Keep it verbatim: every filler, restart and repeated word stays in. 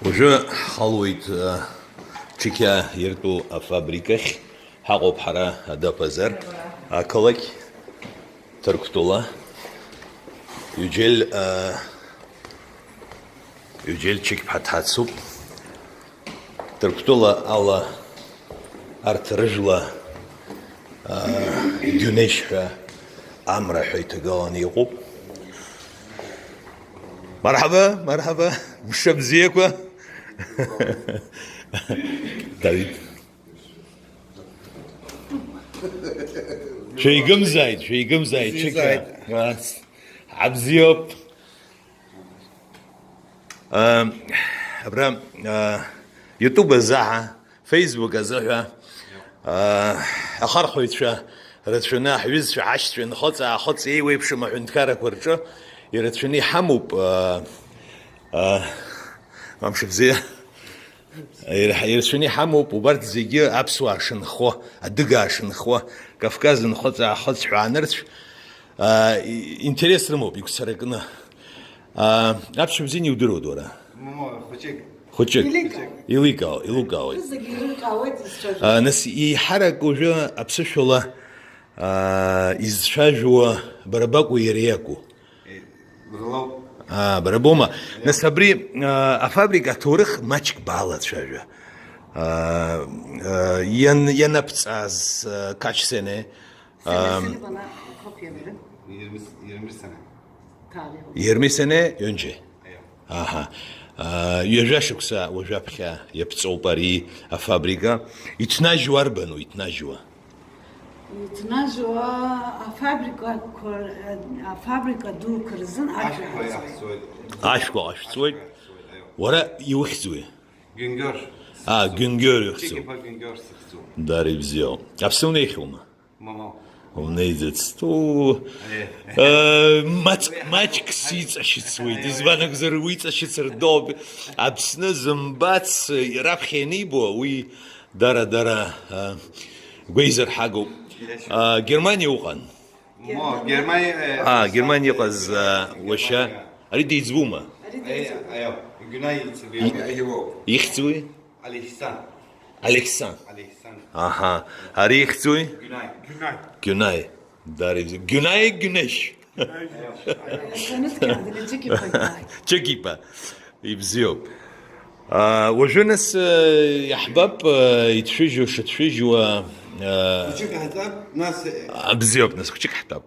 Уажәы ҳхалоит, э, чықьа иртәу афабрикахь. Ҳаҟоуп ҳара Адапазар ақалақь Ҭырқәтәыла. Ҩџьел, э, ҩџьел чықьԥҳа дҳацуп. Ҭырқәтәыла ала арҭ рыжәла, аа, Гәнышь ҳәа, Амра ҳәа иҭагаланы иҟоуп. Марҳаба, марҳаба, мшәа бзиақәа. Давид. Шәеигымзааит, шәеигымзааит, ҽык. Бзиазааит. Ас, абзиоуп. Ам, абра, а, YouTube азы ҳа, Facebook азы ҳәа, а, ахархәаҩцәа рацәаны, ҳҩызцәа, ҳашьцәа, нхыҵ-аахыҵ еиуеиԥшым аҳәынҭқаррақәа рҿы ирацәаны иҳамоуп, а, а, мамшыбзиа. Ир-, ирацәаны иҳамоуп убарҭ зегьы аԥсуаа шынхо, адыгаа шынхо, Кавказ нхыҵ-аахыҵ ҳәа анырцә, а, и-, интерес рымоуп игәцаракны. А, аԥсшәа бзианы иудыруеит уара? Момо, хәыҷык. Хәыҷык. Иликаауеит. Иликаау-, илукаауеит. Зегьы ирылкаауеит изцәажәо. А, нас еиҳарак уажәы аԥсышәала, а, изцәажәо бара бакәу, иара иакәу? Э, бара лоуп. А, бара боума? Иа. Нас абри, а, афабрика аҭоурых маҷк баалацәажәа. А, а, иан-, ианаԥҵаз, а, Кач Сене, Сене, а, Сене бана, Кокиа бара. Ирмис-, Ирмис Сене. Ҭарио. Ирмис Сене, ҩынџьа. Аио. Аҳа. А, ҩажәа шықәса уажәаԥхьа иаԥҵоуп ари афабрика. Иҭнажьуа арбану, иҭнажьуа? Иҭнажьуа афабрикақәа, афабрика дуқәа рзын ашәа Ашәқәа ҳарҵоит. Иаҳҵоит. Ашәқәа ҟашәҵоит. Ашәқәа иаҳҵоит, аио. Уара иухьӡуи? Гәынгьор. А, Гәынгьор ихьӡуп. Чикипа Гәынгьор сыхьӡуп. Дара ибзиоуп. Аԥсны унеихьоума? Мамоу. Унеиӡац. Ту, Аиеи. Э, маҷк, маҷк сиҵашьыцуеит. Аиеи. Избан акәзар, уиҵашьыцыр доуп. Аԥсны зымбац, э, раԥхьа ианибо, уи дара-дара, э, гәеизырҳагоуп. Иашьа. А, Германиа уҟан? Мо, Германиа, э, А, Германиа иҟаз, а, уашьа. Германиа. Ари деиҵбума? Ари деиҵбуп. Аио, Гәнаи иҵбу. И-, Аио. Ихьӡуи? Алихсан. Алихсан. Алихсан. Аҳа. Ари ихьӡуи? Гәнаи. Гәнаи. Гәнаи. Дара ибзиоуп. Гәнаи, Гәнышь. Аио. Аио. Чыкипа. Ибзиоуп. А, уажәы нас, э, иаҳбап, э, иҭшәыжьуа, шыҭшәыжьуа, э, Хәыҷык ҳаҵап, нас, э, А, бзиоуп, нас хәыҷык ҳтәап.